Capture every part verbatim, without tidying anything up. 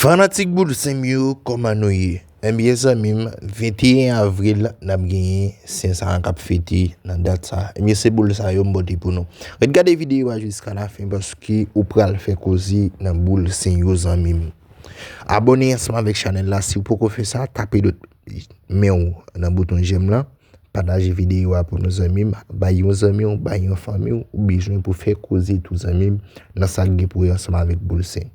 Fanatik boul sen m yo, kòman nou ye? Ebyen, zanmi m, venteyen avril, n ap genyen sen sa a k ap fete nan dat sa. Ebyen, se boul sa yo m pote pou nou. Ret gade videyo a jiska lafen paske ou pral fè koze nan boul sen yo, zanmi m. Abòne ansanm avèk chanèl la si w poko fè sa, tape dòt men w nan bouton jèm lan. Pataje videyo a pou nou, zanmi m. Bay yon zanmi w, bay yon fanmi w, ou bezwen pou fè koze tou, zanmi m, nan sa k gen pou wè ansanm avèk boul sen.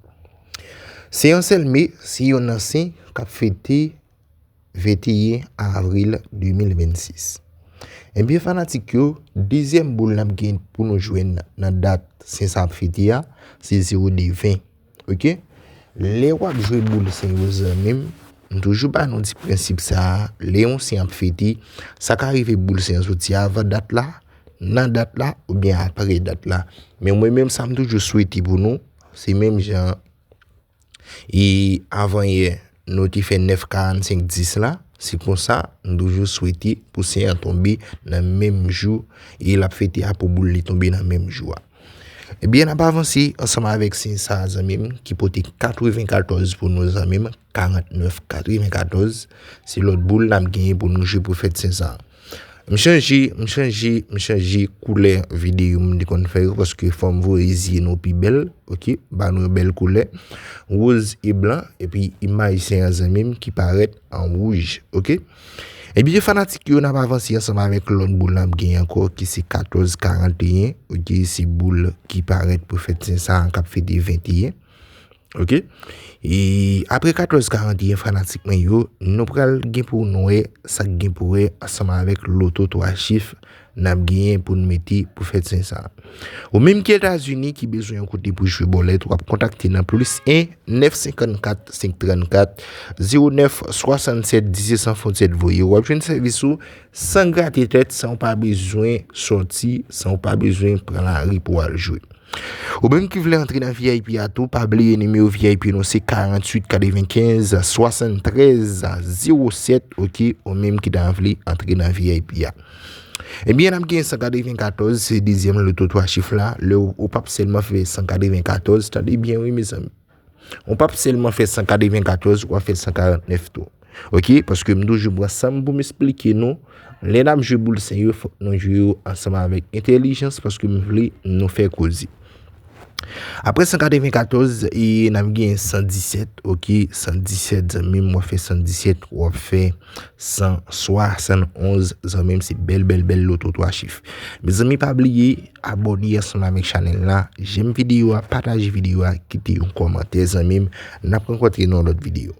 Se yon sèl me, se yon nan sen k ap fete venteyen avril de mil vennsis. Ebyen, fanatik yo, dezyèm boul n ap gen pou nou jwenn nan dat sen sa ap fete a, se zewo de ven. Oke? Lè w ap jwe boul sen yo, zanmi m, m toujou ba nou ti prensip sa a, lè yon sen ap fete, sa ka rive boul sen an soti avan dat la, nan dat la, oubyen apre dat la. Men mwen menm, sa m toujou swete pou nou, se menm jan e avan yè, nou te fè nèf karannsenk dis la, se konsa, m toujou swete pou sen an tonbe nan menm jou, e l ap fete a pou boul li tonbe nan menm jou a. Ebyen, n ap avanse ansanm avèk sen sa a, zanmi m, ki pote katrevenkatòz pou nou, zanmi m, karannèf katrevenkatòz, se lòt boul n ap genyen pou nou jwe pou fèt sen sa a. M chanje, m chanje, m chanje koulè videyo m te konn fè yo, paske fò m voye zye nou pi bèl, oke? Ba nou yon bèl koulè. Woz e blan, epi imaj sen an, zanmi m, ki parèt an wouj, oke? Ebyen, fanatik yo, n ap avanse ansanm avèk lòt boul n ap gen ankò, ki se katòz karanteyen, oke? Se boul ki parèt pou fèt sen sa a, k ap fete venteyen. Oke? E apre katòz karanteyen, fanatik mwen yo, nou pral gen pou nou wè sa k gen pou wè ansanm avèk loto twa chif n ap genyen pou n mete pou fèt sen sa a. Ou menm ki Etazini, ki bezwen yon kote pou jwe bòlèt, w ap kontakte nan plis en nèf senkannkat senk trannkat zewo nèf swasannsèt dizuit san fon sèt voye. W ap jwenn sèvis ou san grate tèt, san w pa bezwen sòti, san w pa bezwen pran lari pou w al jwe. Ou menm ki vle antre nan V I P a tou, pa bliye nimewo V I P nou se karanntuit katrevenkenz swasanntrèz zewo sèt, oke? Ou menm ki ta vle antre nan V I P a. Ebyen, n ap gen san katrevenkatòz, se dezyèm loto twa chif la. Lè w, ou p ap sèlman fè san katrevenkatòz, tande byen wi, mezanmi. Ou p ap sèlman fè san katrevenkatòz, w ap fè san karantnèf tou. Oke? Paske m toujou pran san m pou m esplike nou. Lè n ap jwe boul sen yo, fòk nou jwe yo ansanm avèk entèlijans, paske m vle nou fè koze. Apre san katrevenkatòz, e n ap gen san disèt, oke? San disèt, zanmi m, w ap fè san disèt, w ap fè san swasannonz, zanmi m, se bèl, bèl, bèl loto twa chif. Mezanmi, pa bliye, abòne ansanm avèk chanèl la, jèm videyo a, pataje videyo a, kite yon kòmantè, zanmi m, n ap rankontre nan yon lòt videyo.